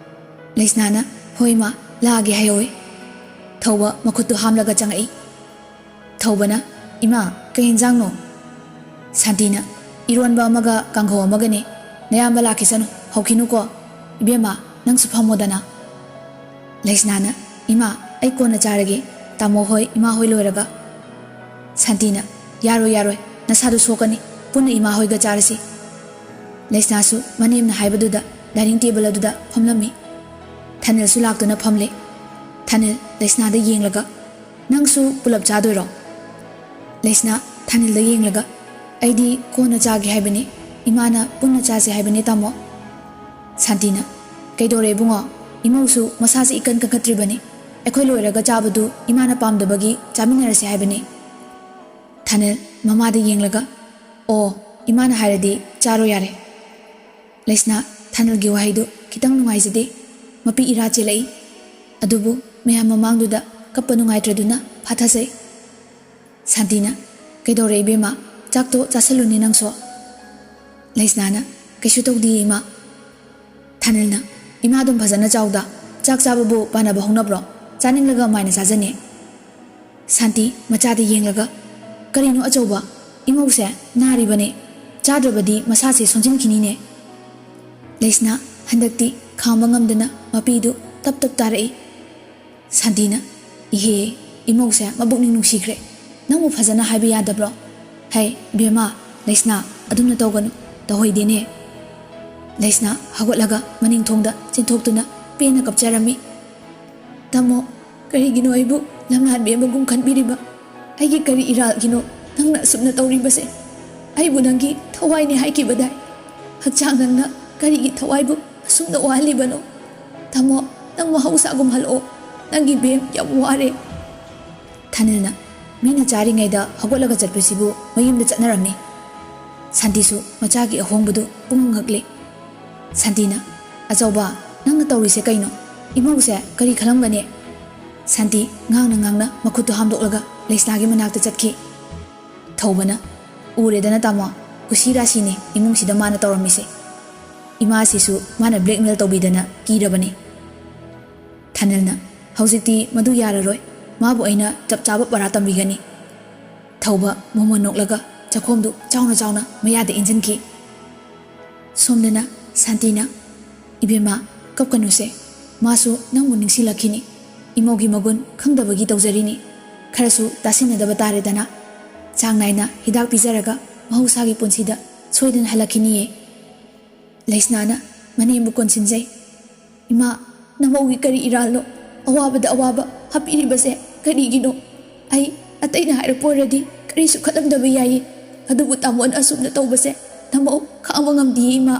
ꯂꯩꯁꯅꯥꯅ, "ꯍꯣꯏ ꯏꯃꯥ, ꯂꯥꯛꯑꯒꯦ ꯍꯥꯏꯍꯧꯋꯦ꯫" ꯊꯧꯕ ꯃꯈꯨꯠꯇꯨ ꯍꯥꯝꯂꯒ ꯆꯪꯉꯛꯏ꯫ ꯊꯧꯕꯅ, "ꯏꯃꯥ, ꯀꯩ ꯌꯦꯟꯖꯥꯡꯅꯣ?" ꯁꯥꯟꯇꯤꯅ, "ꯏꯔꯣꯟꯕ ꯑꯃꯒ ꯀꯥꯡꯍꯧ ꯑꯃꯒꯅꯦ꯫ ꯅꯌꯥꯝꯕ ꯂꯥꯛꯈꯤꯁꯅꯨ, ꯍꯧꯈꯤꯅꯨꯀꯣ꯫ ꯏꯕꯦꯝꯃ, ꯅꯪꯁꯨ ꯐꯝꯃꯣꯗꯅ꯫" ꯂꯩꯁꯅꯥꯅ, "ꯏꯃꯥ, ꯑꯩ ꯀꯣꯟꯅ ꯆꯥꯔꯒꯦ, ꯇꯥꯃꯣ ꯍꯣꯏ, ꯏꯃꯥ ꯍꯣꯏ ꯂꯣꯏꯔꯒ꯫" ꯁꯥꯟꯇꯤꯅ, "ꯌꯥꯔꯣꯏ, ꯌꯥꯔꯣꯏ, ꯅꯁꯥꯗꯨ ꯁꯣꯛꯀꯅꯤ, ꯄꯨꯟꯅ ꯏꯃꯥ ꯍꯣꯏꯒ ꯆꯥꯔꯁꯤ꯫" ꯂꯩꯁꯅꯥꯁꯨ ꯃꯅꯦꯝꯅ ꯍꯥꯏꯕꯗꯨꯗ ꯗꯥꯏꯅꯤꯡ ꯇꯦꯕꯜ ꯑꯗꯨꯗ ꯐꯝꯂꯝꯃꯤ꯫ ꯊꯥꯅꯤꯜꯁꯨ ꯂꯥꯛꯇꯨꯅ ꯐꯝꯂꯦ꯫ ꯊꯥꯅꯤꯜ ꯂꯩꯁꯅꯥꯗ ꯌꯦꯡꯂꯒ, "ꯅꯪꯁꯨ ꯄꯨꯂꯞ ꯆꯥꯗꯣꯏꯔꯣ?" ꯂꯩꯁꯅꯥ ꯊꯥꯅꯤꯜꯗ ꯌꯦꯡꯂꯒ, "ꯑꯩꯗꯤ ꯀꯣꯟꯅ ꯆꯥꯒꯦ ꯍꯥꯏꯕꯅꯤ, ꯏꯃꯥꯅ ꯄꯨꯟꯅ ꯆꯥꯁꯦ ꯍꯥꯏꯕꯅꯤ, ꯇꯥꯃꯣ꯫" ꯁꯥꯟꯇꯤꯅ, "ꯀꯩꯗꯧꯔꯦ ꯏꯕꯨꯡꯉꯣ? ꯏꯃꯧꯁꯨ ꯃꯁꯥꯁꯤ ꯏꯀꯟ ꯀꯟꯈꯠꯇ꯭ꯔꯤꯕꯅꯤ꯫ ꯑꯩꯈꯣꯏ ꯂꯣꯏꯔꯒ ꯆꯥꯕꯗꯨ ꯏꯃꯥꯅ ꯄꯥꯝꯗꯕꯒꯤ ꯆꯥꯃꯤꯟꯅꯔꯁꯦ ꯍꯥꯏꯕꯅꯤ꯫" ꯊꯥꯅꯤꯜ ꯃꯃꯥꯗ ꯌꯦꯡꯂꯒ, "ꯑꯣ, ꯏꯃꯥꯅ ꯍꯥꯏꯔꯗꯤ ꯆꯥꯔꯣ ꯌꯥꯔꯦ꯫" ꯂꯩꯁꯅꯥ ꯊꯥꯅꯤꯜꯒꯤ ꯋꯥꯍꯩꯗꯨ ꯈꯤꯇꯪ ꯅꯨꯡꯉꯥꯏꯖꯗꯦ꯫ ꯃꯄꯤ ꯏꯔꯥ ꯆꯦꯜꯂꯛꯏ꯫ ꯑꯗꯨꯕꯨ ꯃꯌꯥꯝ ꯃꯃꯥꯡꯗꯨꯗ ꯀꯞꯄ ꯅꯨꯡꯉꯥꯏꯇ꯭ꯔꯗꯨꯅ ꯐꯥꯊꯖꯩ꯫ ꯁꯥꯟꯇꯤꯅ, "ꯀꯩꯗꯧꯔꯦ ꯏꯕꯦꯝꯃ? ꯆꯥꯛꯇꯣ ꯆꯥꯁꯜꯂꯨꯅꯦ ꯅꯪꯁꯨ꯫" ꯂꯩꯁꯅꯥꯅ, "ꯀꯩꯁꯨ ꯇꯧꯗꯤꯌꯦ ꯏꯃꯥ꯫" ꯊꯥꯅꯤꯜꯅ, "ꯏꯃꯥ ꯑꯗꯨꯝ ꯐꯖꯅ ꯆꯥꯎꯗ, ꯆꯥꯛ ꯆꯥꯕꯕꯨ ꯄꯥꯟꯅꯕ ꯍꯧꯅꯕ꯭ꯔꯣ? ꯆꯥꯅꯤꯡꯂꯒ ꯃꯥꯏꯅ ꯆꯥꯖꯅꯤ꯫" ꯁꯥꯟꯇꯤ ꯃꯆꯥꯗ ꯌꯦꯡꯂꯒ, "ꯀꯔꯤꯅꯣ ꯑꯆꯧꯕ? ꯏꯃꯧꯁꯦ ꯅꯥꯔꯤꯕꯅꯦ꯫ ꯆꯥꯗ꯭ꯔꯕꯗꯤ ꯃꯁꯥꯁꯦ ꯁꯣꯟꯖꯤꯟꯈꯤꯅꯤꯅꯦ꯫ ꯂꯩꯁꯅꯥ ꯍꯟꯗꯛꯇꯤ ꯈꯥꯝꯕ ꯉꯝꯗꯅ ꯃꯄꯤꯗꯨ ꯇꯞ ꯇꯞ ꯇꯥꯔꯛꯏ꯫ ꯁꯥꯟꯇꯤꯅ, "ꯏꯍꯦ, ꯏꯃꯧꯁꯦ ꯃꯕꯨꯛꯅꯤꯡ ꯅꯨꯡꯁꯤꯈ꯭ꯔꯦ꯫ ꯅꯪꯕꯨ ꯐꯖꯅ ꯍꯥꯏꯕ ꯌꯥꯗꯕ꯭ꯔꯣ? ꯍꯩ, ꯕꯦꯝꯃ, ꯂꯩꯁꯅꯥ, ꯑꯗꯨꯝꯅ ꯇꯧꯒꯅꯨ, ꯇꯧꯍꯩꯗꯦꯅꯦ꯫" ꯂꯩꯁꯅꯥ ꯍꯧꯒꯠꯂꯒ ꯃꯅꯤꯡ ꯊꯣꯡꯗ ꯆꯦꯟꯊꯣꯛꯇꯨꯅ ꯄꯦꯟꯅ ꯀꯞꯆꯔꯝꯃꯤ꯫ "ꯇꯥꯃꯣ, ꯀꯔꯤꯒꯤꯅꯣ ꯑꯩꯕꯨ ꯂꯝꯂꯥꯟꯕꯤ ꯑꯃꯒꯨꯝ ꯈꯟꯕꯤꯔꯤꯕ? ꯑꯩꯒꯤ ꯀꯔꯤ ꯏꯔꯥꯜꯒꯤꯅꯣ ꯅꯪꯅ ꯑꯁꯨꯝꯅ ꯇꯧꯔꯤꯕꯁꯦ? ꯑꯩꯕꯨ ꯅꯪꯒꯤ ꯊꯋꯥꯏꯅꯦ ꯍꯥꯏꯈꯤꯕꯗꯥꯏ? ꯍꯛꯆꯥꯡ ꯅꯪꯅ ꯀꯔꯤꯒꯤ ꯊꯋꯥꯏꯕꯨ ꯑꯁꯨꯝꯅ ꯋꯥꯍꯜꯂꯤꯕꯅꯣ? ꯇꯥꯃꯣ, ꯅꯪ ꯃꯍꯧꯁꯥꯒꯨꯝ ꯍꯜꯂꯛꯑꯣ꯫ ꯅꯪꯒꯤ ꯕꯦꯝ ꯌꯥꯝ ꯋꯥꯔꯦ꯫" ꯊꯥꯅꯤꯜꯅ, "ꯃꯤꯅ ꯆꯥꯔꯤꯉꯩꯗ ꯍꯧꯒꯠꯂꯒ ꯆꯠꯄꯁꯤꯕꯨ ꯃꯌꯨꯝꯗ ꯆꯠꯅꯔꯝꯃꯤ꯫" ꯁꯥꯟꯇꯤꯁꯨ ꯃꯆꯥꯒꯤ ꯑꯍꯣꯡꯕꯗꯨ ꯄꯨꯡꯉꯛ ꯉꯛꯂꯤ꯫ ꯁꯥꯟꯇꯤꯅ, "ꯑꯆꯧꯕ, ꯅꯪꯅ ꯇꯧꯔꯤꯁꯦ ꯀꯩꯅꯣ? ꯏꯃꯧꯁꯦ ꯀꯔꯤ ꯈꯜꯂꯝꯒꯅꯤ?" ꯁꯥꯟꯇꯤ ꯉꯥꯡꯅ ꯉꯥꯡꯅ ꯃꯈꯨꯠꯇꯨ ꯍꯥꯝꯗꯣꯛꯂꯒ ꯂꯩꯁꯅꯥꯒꯤ ꯃꯅꯥꯛꯇ ꯆꯠꯈꯤ꯫ ꯊꯧꯕꯅ, "ꯎꯔꯦꯗꯅ ꯇꯥꯃꯣ, ꯀꯨꯁꯤ ꯔꯥꯁꯤꯅꯤ ꯏꯃꯨꯡꯁꯤꯗ ꯃꯥꯅ ꯇꯧꯔꯝꯃꯤꯁꯦ꯫ ꯏꯃꯥꯁꯤꯁꯨ ꯃꯥꯅ blackmail ꯇꯧꯕꯤꯗꯅ ꯀꯤꯔꯕꯅꯤ꯫" ꯊꯥꯅꯤꯜꯅ, "ꯍꯧꯖꯤꯛꯇꯤ ꯃꯗꯨ ꯌꯥꯔꯔꯣꯏ꯫ ꯃꯥꯕꯨ ꯑꯩꯅ ꯆꯞ ꯆꯥꯕ ꯄꯔꯥ ꯇꯝꯕꯤꯒꯅꯤ꯫" ꯊꯧꯕ ꯃꯣꯃꯣꯟ ꯅꯣꯛꯂꯒ ꯆꯥꯛꯈꯣꯝꯗꯨ ꯆꯥꯎꯅ ꯆꯥꯎꯅ ꯃꯌꯥꯗ ꯏꯟꯖꯤꯟꯈꯤ꯫ ꯁꯣꯝꯗꯅ ꯁꯥꯟꯇꯤꯅ, "ꯏꯕꯦꯝꯃ, ꯀꯞꯀꯅꯨꯁꯦ꯫ ꯃꯥꯁꯨ ꯅꯪꯕꯨ ꯅꯤꯡꯁꯤꯡꯂꯛꯈꯤꯅꯤ꯫ ꯏꯃꯧꯒꯤ ꯃꯒꯨꯟ ꯈꯪꯗꯕꯒꯤ ꯇꯧꯖꯔꯤꯅꯤ꯫ ꯈꯔꯁꯨ ꯇꯥꯁꯤꯟꯅꯗꯕ ꯇꯥꯔꯦꯗꯅ꯫ ꯆꯥꯡ ꯅꯥꯏꯅ ꯍꯤꯗꯥꯛ ꯄꯤꯖꯔꯒ ꯃꯍꯧꯁꯥꯒꯤ ꯄꯨꯟꯁꯤꯗ ꯁꯣꯏꯗꯅ ꯍꯜꯂꯛꯈꯤꯅꯤꯌꯦ꯫" ꯂꯩꯁꯅꯥꯅ ꯃꯅꯦꯝꯕꯨ ꯀꯣꯟꯁꯤꯟꯖꯩ꯫ "ꯏꯃꯥ, ꯅꯃꯧꯒꯤ ꯀꯔꯤ ꯏꯔꯥꯜꯅꯣ? ꯑꯋꯥꯕꯗ ꯑꯋꯥꯕ ꯍꯥꯞꯄꯤꯔꯤꯕꯁꯦ ꯀꯔꯤꯒꯤꯅꯣ? ꯑꯩ ꯑꯇꯩꯅ ꯍꯥꯏꯔꯛꯄ ꯑꯣꯏꯔꯗꯤ ꯀꯔꯤꯁꯨ ꯈꯜꯂꯝꯗꯕ ꯌꯥꯏꯌꯦ꯫ ꯑꯗꯨꯕꯨ ꯇꯥꯃꯣꯅ ꯑꯁꯨꯝꯅ ꯇꯧꯕꯁꯦ ꯅꯃꯧ ꯈꯥꯡꯕ ꯉꯝꯗꯤꯌꯦ, ꯏꯃꯥ꯫"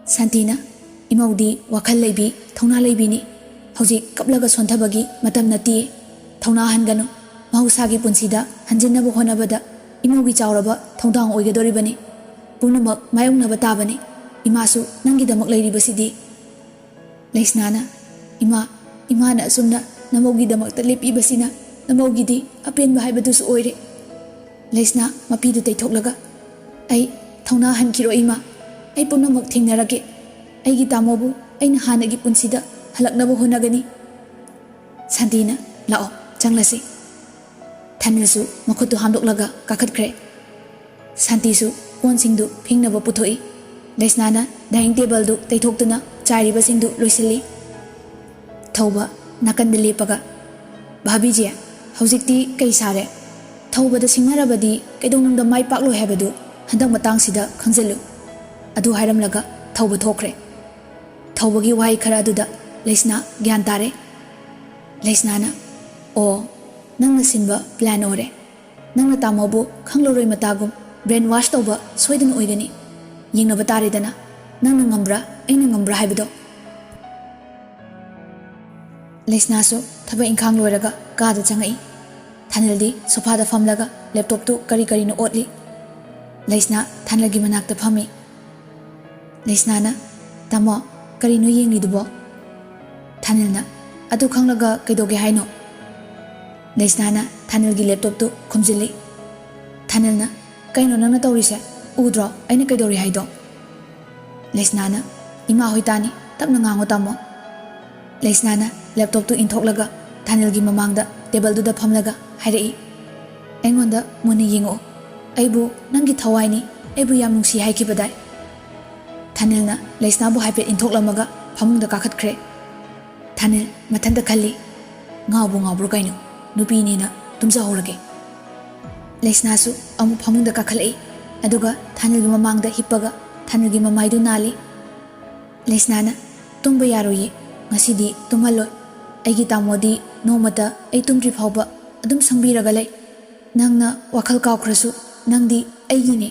ꯁꯥꯟꯇꯤꯅ, "ꯏꯃꯧꯗꯤ ꯋꯥꯈꯜ ꯂꯩꯕꯤ, ꯊꯧꯅꯥ ꯂꯩꯕꯤꯅꯤ꯫ ꯍꯧꯖꯤꯛ ꯀꯞꯂꯒ ꯁꯣꯟꯊꯕꯒꯤ ꯃꯇꯝ ꯅꯠꯇꯤꯌꯦ꯫ ꯊꯧꯅꯥ ꯍꯟꯒꯅꯨ꯫ ꯃꯍꯧꯁꯥꯒꯤ ꯄꯨꯟꯁꯤꯗ ꯍꯟꯖꯤꯟꯅꯕ ꯍꯣꯠꯅꯕꯗ ꯏꯃꯧꯒꯤ ꯆꯥꯎꯔꯕ ꯊꯧꯗꯥꯡ ꯑꯣꯏꯒꯗꯧꯔꯤꯕꯅꯤ꯫ ꯄꯨꯝꯅꯃꯛ ꯃꯥꯌꯣꯛꯅꯕ ꯇꯥꯕꯅꯤ꯫ ꯏꯃꯥꯁꯨ ꯅꯪꯒꯤꯗꯃꯛ ꯂꯩꯔꯤꯕꯁꯤꯗꯤ꯫" ꯂꯩꯁꯅꯥꯅ, "ꯏꯃꯥ, ꯏꯃꯥꯅ ꯑꯁꯨꯝꯅ ꯅꯃꯧꯒꯤꯗꯃꯛꯇ ꯂꯦꯞꯄꯤꯕꯁꯤꯅ ꯅꯃꯧꯒꯤꯗꯤ ꯑꯄꯦꯟꯕ ꯍꯥꯏꯕꯗꯨꯁꯨ ꯑꯣꯏꯔꯦ꯫" ꯂꯩꯁꯅꯥ ꯃꯄꯤꯗꯨ ꯇꯩꯊꯣꯛꯂꯒ, "ꯑꯩ ꯊꯧꯅꯥ ꯍꯟꯈꯤꯔꯣꯏ, ꯏꯃꯥ꯫ ꯑꯩ ꯄꯨꯝꯅꯃꯛ ꯊꯦꯡꯅꯔꯒꯦ꯫ ꯑꯩꯒꯤ ꯇꯥꯃꯣꯕꯨ ꯑꯩꯅ ꯍꯥꯟꯅꯒꯤ ꯄꯨꯟꯁꯤꯗ ꯍꯜꯂꯛꯅꯕ ꯍꯣꯠꯅꯒꯅꯤ꯫" ꯁꯥꯟꯇꯤꯅ, "ꯂꯥꯛꯑꯣ, ꯆꯪꯂꯁꯤ꯫" ꯊꯥꯅꯤꯜꯁꯨ ꯃꯈꯨꯠꯇꯨ ꯍꯥꯝꯗꯣꯛꯂꯒ ꯀꯥꯈꯠꯈ꯭ꯔꯦ꯫ ꯁꯥꯟꯇꯤꯁꯨ ꯀꯣꯟꯁꯤꯡꯗꯨ ꯐꯦꯡꯅꯕ ꯄꯨꯊꯣꯛꯏ꯫ ꯂꯩꯁꯅꯥꯅ ꯗꯥꯏꯅꯤꯡ ꯇꯦꯕꯜꯗꯨ ꯇꯩꯊꯣꯛꯇꯨꯅ ꯆꯥꯏꯔꯤꯕꯁꯤꯡꯗꯨ ꯂꯣꯏꯁꯤꯜꯂꯤ꯫ ꯊꯧꯕ ꯅꯥꯀꯟꯗ ꯂꯦꯞꯄꯒ, "ꯚꯥꯕꯤꯖꯤ, ꯍꯧꯖꯤꯛꯇꯤ ꯀꯩ ꯁꯥꯔꯦ? ꯊꯧꯕꯗ ꯁꯤꯡꯅꯔꯕꯗꯤ ꯀꯩꯗꯧꯅꯨꯡꯗ ꯃꯥꯏ ꯄꯥꯛꯂꯣꯏ ꯍꯥꯏꯕꯗꯨ ꯍꯟꯗꯛ ꯃꯇꯥꯡꯁꯤꯗ ꯈꯪꯖꯤꯜꯂꯨ"꯫ ꯑꯗꯨ ꯍꯥꯏꯔꯝꯂꯒ ꯊꯧꯕ ꯊꯣꯛꯈ꯭ꯔꯦ꯫ ꯊꯧꯕꯒꯤ ꯋꯥꯍꯩ ꯈꯔ ꯑꯗꯨꯗ ꯂꯩꯁꯅꯥ ꯒ꯭ꯌꯥꯟ ꯇꯥꯔꯦ꯫ ꯂꯩꯁꯅꯥꯅ, "ꯑꯣ, ꯅꯪꯅ ꯁꯤꯟꯕ ꯄ꯭ꯂꯥꯟ ꯑꯣꯏꯔꯦ꯫ ꯅꯪꯅ ꯇꯥꯃꯣꯕꯨ ꯈꯪꯂꯔꯣꯏ ꯃꯇꯥꯒꯨꯝ ꯕ꯭ꯔꯦꯟ ꯋꯥꯁ ꯇꯧꯕ ꯁꯣꯏꯗꯅ ꯑꯣꯏꯒꯅꯤ꯫ ꯌꯦꯡꯅꯕ ꯇꯥꯔꯦꯗꯅ, ꯅꯪꯅ ꯉꯝꯕ꯭ꯔꯥ, ꯑꯩꯅ ꯉꯝꯕ꯭ꯔꯥ ꯍꯥꯏꯕꯗꯣ"꯫ ꯂꯩꯁꯅꯥꯁꯨ ꯊꯕꯛ ꯏꯪꯈꯥꯡ ꯂꯣꯏꯔꯒ ꯀꯥꯗ ꯆꯪꯉꯛꯏ꯫ ꯊꯥꯅꯤꯜꯗꯤ ꯁꯣꯐꯥꯗ ꯐꯝꯂꯒ ꯂꯦꯞꯇꯣꯞꯇꯨ ꯀꯔꯤ ꯀꯔꯤꯅꯣ ꯑꯣꯠꯂꯤ꯫ ꯂꯩꯁꯅꯥ ꯊꯥꯅꯤꯜꯒꯤ ꯃꯅꯥꯛꯇ ꯐꯝꯃꯤ꯫ ꯂꯩꯁꯅꯥꯅ, "ꯇꯥꯃꯣ, ꯀꯔꯤꯅꯣ ꯌꯦꯡꯂꯤꯗꯨꯕꯣ?" ꯊꯥꯅꯤꯜꯅ, "ꯑꯗꯨ ꯈꯪꯂꯒ ꯀꯩꯗꯧꯒꯦ ꯍꯥꯏꯅꯣ?" ꯂꯩꯁꯅꯥꯅ ꯊꯥꯅꯤꯜꯒꯤ ꯂꯦꯞꯇꯣꯞꯇꯨ ꯈꯨꯝꯖꯤꯜꯂꯤ꯫ ꯊꯥꯅꯤꯜꯅ, "ꯀꯩꯅꯣ ꯅꯪꯅ ꯇꯧꯔꯤꯁꯦ? ꯎꯗ꯭ꯔꯣ ꯑꯩꯅ ꯀꯩꯗꯧꯔꯤ ꯍꯥꯏꯗꯣ?" ꯂꯩꯁꯅꯥꯅ, "ꯏꯃꯥ ꯍꯣꯏ ꯇꯥꯅꯤ, ꯇꯞꯅ ꯉꯥꯡꯉꯣ ꯇꯥꯃꯣ"꯫ ꯂꯩꯁꯅꯥꯅ ꯂꯦꯞꯇꯣꯞꯇꯨ ꯏꯟꯊꯣꯛꯂꯒ ꯊꯥꯅꯤꯜꯒꯤ ꯃꯃꯥꯡꯗ ꯇꯦꯕꯜꯗꯨꯗ ꯐꯝꯂꯒ ꯍꯥꯏꯔꯛꯏ, "ꯑꯩꯉꯣꯟꯗ ꯃꯨꯟꯅ ꯌꯦꯡꯉꯛꯑꯣ꯫ ꯑꯩꯕꯨ ꯅꯪꯒꯤ ꯊꯋꯥꯏꯅꯤ, ꯑꯩꯕꯨ ꯌꯥꯝ ꯅꯨꯡꯁꯤ ꯍꯥꯏꯈꯤꯕꯗꯥꯏ?" ꯊꯥꯅꯤꯜꯅ ꯂꯩꯁꯅꯥꯕꯨ ꯍꯥꯏꯐꯦꯠ ꯏꯟꯊꯣꯛꯂꯝꯃꯒ ꯐꯃꯨꯡꯗ ꯀꯥꯈꯠꯈ꯭ꯔꯦ꯫ ꯊꯥꯅꯤꯜ ꯃꯊꯟꯇ ꯈꯜꯂꯤ, "ꯉꯥꯎꯕꯨ ꯉꯥꯎꯕ꯭ꯔꯣ ꯀꯩꯅꯣ? ꯅꯨꯄꯤꯅꯦꯅ ꯇꯨꯝꯖꯍꯧꯔꯒꯦ"꯫ ꯂꯩꯁꯅꯥꯁꯨ ꯑꯃꯨꯛ ꯐꯃꯨꯡꯗ ꯀꯥꯈꯠꯂꯛꯏ꯫ ꯑꯗꯨꯒ ꯊꯥꯅꯤꯜꯒꯤ ꯃꯃꯥꯡꯗ ꯍꯤꯞꯄꯒ ꯊꯥꯅꯤꯜꯒꯤ ꯃꯃꯥꯏꯗꯨ ꯅꯥꯜꯂꯤ꯫ ꯂꯩꯁꯅꯥꯅ, "ꯇꯨꯝꯕ ꯌꯥꯔꯣꯏꯌꯦ, ꯉꯁꯤꯗꯤ ꯇꯨꯝꯍꯜꯂꯣꯏ꯫ ꯑꯩꯒꯤ ꯇꯥꯃꯣꯗꯤ ꯅꯣꯡꯃꯇ ꯑꯩ ꯇꯨꯝꯗ꯭ꯔꯤ ꯐꯥꯎꯕ ꯑꯗꯨꯝ ꯁꯪꯕꯤꯔꯒ ꯂꯩ꯫ ꯅꯪꯅ ꯋꯥꯈꯜ ꯀꯥꯎꯈ꯭ꯔꯁꯨ, ꯅꯪꯗꯤ ꯑꯩꯒꯤꯅꯦ"꯫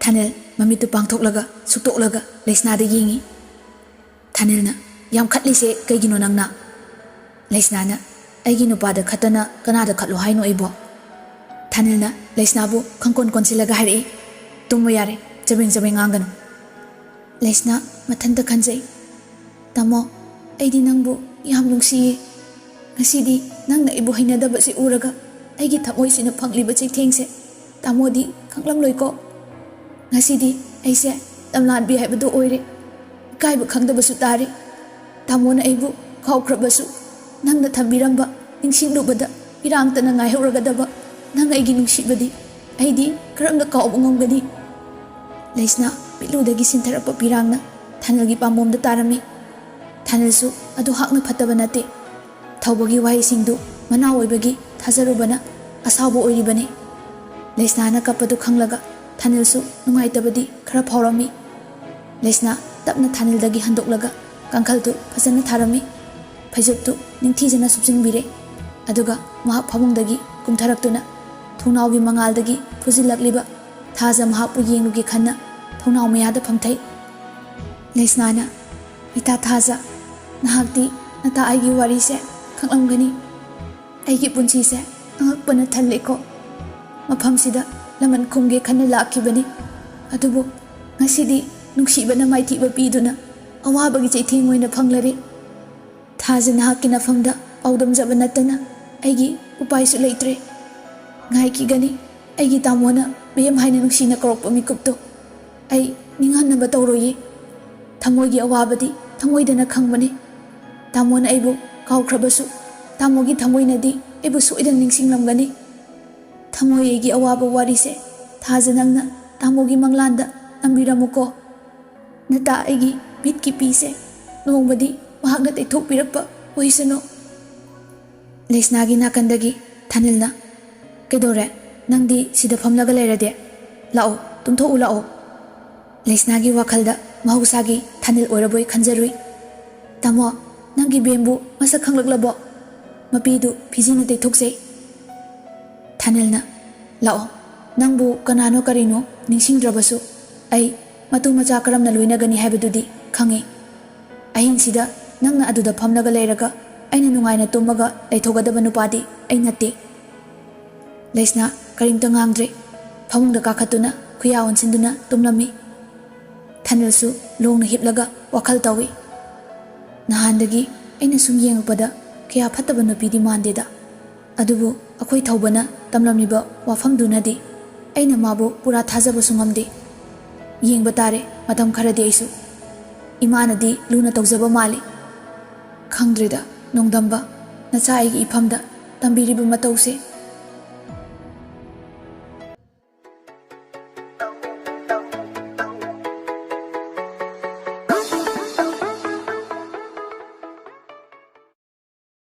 ꯊꯥꯅꯤꯜ ꯃꯃꯤꯠꯇꯨ ꯄꯥꯡꯊꯣꯛꯂꯒ ꯁꯨꯛꯇꯣꯛꯂꯒ ꯂꯩꯁꯅꯥꯗ ꯌꯦꯡꯉꯤ꯫ ꯊꯥꯅꯤꯜꯅ, "ꯌꯥꯝ ꯈꯠꯂꯤꯁꯦ ꯀꯩꯒꯤꯅꯣ ꯅꯪꯅ?" ꯂꯩꯁꯅꯥꯅ, "ꯑꯩꯒꯤ ꯅꯨꯄꯥꯗ ꯈꯠꯇꯅ ꯀꯅꯥꯗ ꯈꯠꯂꯣ ꯍꯥꯏꯅꯣ ꯑꯩꯕꯣ?" ꯊꯥꯅꯤꯜꯅ ꯂꯩꯁꯅꯥꯕꯨ ꯈꯪꯀꯣꯟ ꯀꯣꯟꯁꯤꯜꯂꯒ ꯍꯥꯏꯔꯛꯏ, "ꯇꯨꯝꯃꯣ ꯌꯥꯔꯦ, ꯆꯕꯦꯡ ꯆꯕꯦꯡ ꯉꯥꯡꯒꯅꯨ"꯫ ꯂꯩꯁꯅꯥ ꯃꯊꯟꯇ ꯈꯟꯖꯩ, "ꯇꯥꯃꯣ, ꯑꯩꯗꯤ ꯅꯪꯕꯨ ꯌꯥꯝ ꯅꯨꯡꯁꯤꯌꯦ꯫ ꯉꯁꯤꯗꯤ ꯅꯪꯅ ꯑꯩꯕꯨ ꯍꯩꯅꯗꯕꯁꯤ ꯎꯔꯒ ꯑꯩꯒꯤ ꯊꯃꯣꯏꯁꯤꯅ ꯐꯪꯂꯤꯕ ꯆꯩꯊꯦꯡꯁꯦ ꯇꯥꯃꯣꯗꯤ ꯈꯪꯂꯝꯂꯣꯏꯀꯣ꯫ ꯉꯁꯤꯗꯤ ꯑꯩꯁꯦ ꯂꯝꯂꯥꯟꯕꯤ ꯍꯥꯏꯕꯗꯨ ꯑꯣꯏꯔꯦ꯫ ꯏꯀꯥꯏꯕ ꯈꯪꯗꯕꯁꯨ ꯇꯥꯔꯦ꯫ ꯇꯥꯃꯣꯅ ꯑꯩꯕꯨ ꯀꯥꯎꯈ꯭ꯔꯕꯁꯨ, ꯅꯪꯅ ꯊꯝꯕꯤꯔꯝꯕ ꯅꯤꯡꯁꯤꯡꯂꯨꯕꯗ ꯏꯔꯥꯡꯇꯅ ꯉꯥꯏꯍꯧꯔꯒꯗꯕ ꯅꯪ ꯑꯩꯒꯤ ꯅꯨꯡꯁꯤꯕꯗꯤ ꯑꯩꯗꯤ ꯀꯔꯝꯅ ꯀꯥꯎꯕ ꯉꯝꯒꯅꯤ?" ꯂꯩꯁꯅꯥ ꯄꯤꯛꯂꯨꯗꯒꯤ ꯁꯤꯟꯊꯔꯛꯄ ꯄꯤꯔꯥꯡꯅ ꯊꯥꯅꯤꯜꯒꯤ ꯄꯥꯝꯕꯣꯝꯗ ꯇꯥꯔꯝꯃꯤ꯫ ꯊꯥꯅꯤꯜꯁꯨ ꯑꯗꯨ ꯍꯥꯛꯅ ꯐꯠꯇꯕ ꯅꯠꯇꯦ꯫ ꯊꯧꯕꯒꯤ ꯋꯥꯍꯩꯁꯤꯡꯗꯨ ꯃꯅꯥ ꯑꯣꯏꯕꯒꯤ ꯊꯥꯖꯔꯨꯕꯅ ꯑꯁꯥꯎꯕ ꯑꯣꯏꯔꯤꯕꯅꯤ꯫ ꯂꯩꯁꯅꯥꯅ ꯀꯞꯄꯗꯨ ꯈꯪꯂꯒ ꯊꯥꯅꯤꯜꯁꯨ ꯅꯨꯡꯉꯥꯏꯇꯕꯗꯤ ꯈꯔ ꯐꯥꯎꯔꯝꯃꯤ꯫ ꯂꯩꯁꯅꯥ ꯇꯞꯅ ꯊꯥꯅꯤꯜꯗꯒꯤ ꯍꯟꯗꯣꯛꯂꯒ ꯀꯥꯡꯈꯜꯗꯨ ꯐꯖꯅ ꯊꯥꯔꯝꯃꯤ꯫ ꯐꯩꯖꯨꯞꯇꯨ ꯅꯤꯡꯊꯤꯖꯅ ꯁꯨꯞꯆꯤꯟꯕꯤꯔꯦ꯫ ꯑꯗꯨꯒ ꯃꯍꯥꯛ ꯐꯃꯨꯡꯗꯒꯤ ꯀꯨꯝꯊꯔꯛꯇꯨꯅ ꯊꯣꯡꯅꯥꯎꯒꯤ ꯃꯉꯥꯜꯗꯒꯤ ꯐꯨꯖꯤꯜꯂꯛꯂꯤꯕ ꯊꯥꯖ ꯃꯍꯥꯛꯄꯨ ꯌꯦꯡꯂꯨꯒꯦ ꯈꯟꯅ ꯊꯣꯡꯅꯥꯎ ꯃꯌꯥꯗ ꯐꯝꯊꯩ꯫ ꯂꯩꯁꯅꯥꯅ, "ꯏꯇꯥ ꯊꯥꯖ, ꯅꯍꯥꯛꯇꯤ ꯅꯇꯥ ꯑꯩꯒꯤ ꯋꯥꯔꯤꯁꯦ ꯈꯪꯂꯝꯒꯅꯤ꯫ ꯑꯩꯒꯤ ꯄꯨꯟꯁꯤꯁꯦ ꯑꯉꯛꯄꯅ ꯊꯜꯂꯦꯀꯣ꯫ ꯃꯐꯝꯁꯤꯗ ꯂꯃꯟ ꯈꯨꯝꯒꯦ ꯈꯟꯅ ꯂꯥꯛꯈꯤꯕꯅꯤ꯫ ꯑꯗꯨꯕꯨ ꯉꯁꯤꯗꯤ ꯅꯨꯡꯁꯤꯕꯅ ꯃꯥꯏꯊꯤꯕ ꯄꯤꯗꯨꯅ ꯑꯋꯥꯕꯒꯤ ꯆꯩꯊꯦꯡ ꯑꯣꯏꯅ ꯐꯪꯂꯔꯦ꯫ ꯊꯥꯖ ꯅꯍꯥꯛꯀꯤ ꯅꯐꯝꯗ ꯄꯥꯎꯗꯝꯖꯕ ꯅꯠꯇꯅ ꯑꯩꯒꯤ ꯎꯄꯥꯏꯁꯨ ꯂꯩꯇ꯭ꯔꯦ꯫ ꯉꯥꯏꯈꯤꯒꯅꯤ, ꯑꯩꯒꯤ ꯇꯥꯃꯣꯅ ꯕꯦꯝ ꯍꯥꯏꯅ ꯅꯨꯡꯁꯤꯅ ꯀꯧꯔꯛꯄ ꯃꯤꯀꯨꯞꯇꯣ ꯑꯩ ꯅꯤꯡꯍꯟꯅꯕ ꯇꯧꯔꯣꯏꯌꯦ꯫ ꯊꯃꯣꯏꯒꯤ ꯑꯋꯥꯕꯗꯤ ꯊꯃꯣꯏꯗꯅ ꯈꯪꯕꯅꯤ꯫ ꯇꯥꯃꯣꯅ ꯑꯩꯕꯨ ꯀꯥꯎꯈ꯭ꯔꯕꯁꯨ ꯇꯥꯃꯣꯒꯤ ꯊꯃꯣꯏꯅꯗꯤ ꯑꯩꯕꯨ ꯁꯣꯏꯗꯅ ꯅꯤꯡꯁꯤꯡꯂꯝꯒꯅꯤ꯫ ꯊꯃꯣꯏ ꯑꯩꯒꯤ ꯑꯋꯥꯕ ꯋꯥꯔꯤꯁꯦ ꯊꯥꯖ ꯅꯪꯅ ꯇꯥꯃꯣꯒꯤ ꯃꯪꯂꯥꯟꯗ ꯇꯝꯕꯤꯔꯝꯃꯨꯀꯣ꯫ ꯅꯇꯥ ꯑꯩꯒꯤ ꯃꯤꯠꯀꯤ ꯄꯤꯁꯦ ꯅꯣꯡꯃꯗꯤ ꯃꯍꯥꯛꯅ ꯇꯩꯊꯣꯛꯄꯤꯔꯛꯄ ꯑꯣꯏꯁꯅꯨ꯫" ꯂꯩꯁꯅꯥꯒꯤ ꯅꯥꯀꯟꯗꯒꯤ ꯊꯥꯅꯤꯜꯅ, "ꯀꯩꯗꯧꯔꯦ? ꯅꯪꯗꯤ ꯁꯤꯗ ꯐꯝꯂꯒ ꯂꯩꯔꯗꯤ? ꯂꯥꯛꯑꯣ, ꯇꯨꯝꯊꯣꯛꯎ ꯂꯥꯛꯑꯣ꯫" ꯂꯩꯁꯅꯥꯒꯤ ꯋꯥꯈꯜꯗ ꯃꯍꯧꯁꯥꯒꯤ ꯊꯥꯅꯤꯜ ꯑꯣꯏꯔꯕꯣꯏ ꯈꯟꯖꯔꯨꯏ꯫ "ꯇꯥꯃꯣ, ꯅꯪꯒꯤ ꯕꯦꯝꯕꯨ ꯃꯁꯛ ꯈꯪꯂꯛꯂꯕꯣ? ꯃꯄꯤꯗꯨ ꯐꯤꯖꯤꯅ ꯇꯩꯊꯣꯛꯆꯩ꯫" ꯊꯥꯅꯤꯜꯅ, "ꯂꯥꯛꯑꯣ, ꯅꯪꯕꯨ ꯀꯅꯥꯅꯣ ꯀꯔꯤꯅꯣ ꯅꯤꯡꯁꯤꯡꯗ꯭ꯔꯕꯁꯨ ꯑꯩ ꯃꯇꯨ ꯃꯆꯥ ꯀꯔꯝꯅ ꯂꯣꯏꯅꯒꯅꯤ ꯍꯥꯏꯕꯗꯨꯗꯤ ꯈꯪꯉꯤ꯫ ꯑꯍꯤꯡꯁꯤꯗ ꯅꯪꯅ ꯑꯗꯨꯗ ꯐꯝꯂꯒ ꯂꯩꯔꯒ ꯑꯩꯅ ꯅꯨꯡꯉꯥꯏꯅ ꯇꯨꯝꯃꯒ ꯂꯩꯊꯣꯛꯀꯗꯕ ꯅꯨꯄꯥꯗꯤ ꯑꯩ ꯅꯠꯇꯦ꯫" ꯂꯩꯁꯅꯥ ꯀꯔꯤꯝꯇ ꯉꯥꯡꯗ꯭ꯔꯦ꯫ ꯐꯃꯨꯡꯗ ꯀꯥꯈꯠꯇꯨꯅ ꯈꯨꯌꯥ ꯑꯣꯟꯁꯤꯟꯗꯨꯅ ꯇꯨꯝꯂꯝꯃꯤ꯫ ꯊꯥꯅꯤꯜꯁꯨ ꯂꯣꯡꯅ ꯍꯤꯞꯂꯒ ꯋꯥꯈꯜ ꯇꯧꯏ꯫ "ꯅꯍꯥꯟꯗꯒꯤ ꯑꯩꯅ ꯁꯨꯝ ꯌꯦꯡꯉꯛꯄꯗ ꯀꯌꯥ ꯐꯠꯇꯕ ꯅꯨꯄꯤꯗꯤ ꯃꯥꯟꯗꯦꯗ꯫ ꯑꯗꯨꯕꯨ ꯑꯩꯈꯣꯏ ꯊꯧꯕꯅ ꯇꯝꯂꯝꯂꯤꯕ ꯋꯥꯐꯝꯗꯨꯅꯗꯤ ꯑꯩꯅ ꯃꯥꯕꯨ ꯄꯨꯔꯥ ꯊꯥꯖꯕꯁꯨ ꯉꯝꯗꯦ꯫ ꯌꯦꯡꯕ ꯇꯥꯔꯦ ꯃꯇꯝ ꯈꯔꯗꯤ ꯑꯩꯁꯨ꯫ ꯏꯃꯥꯅꯗꯤ ꯂꯨꯅ ꯇꯧꯖꯕ ꯃꯥꯜꯂꯤ꯫ ꯈꯪꯗ꯭ꯔꯦꯗ, ꯅꯣꯡꯗꯝꯕ, ꯅꯆꯥ ꯑꯩꯒꯤ ꯏꯐꯝꯗ ꯇꯝꯕꯤꯔꯤꯕ ꯃꯇꯧꯁꯦ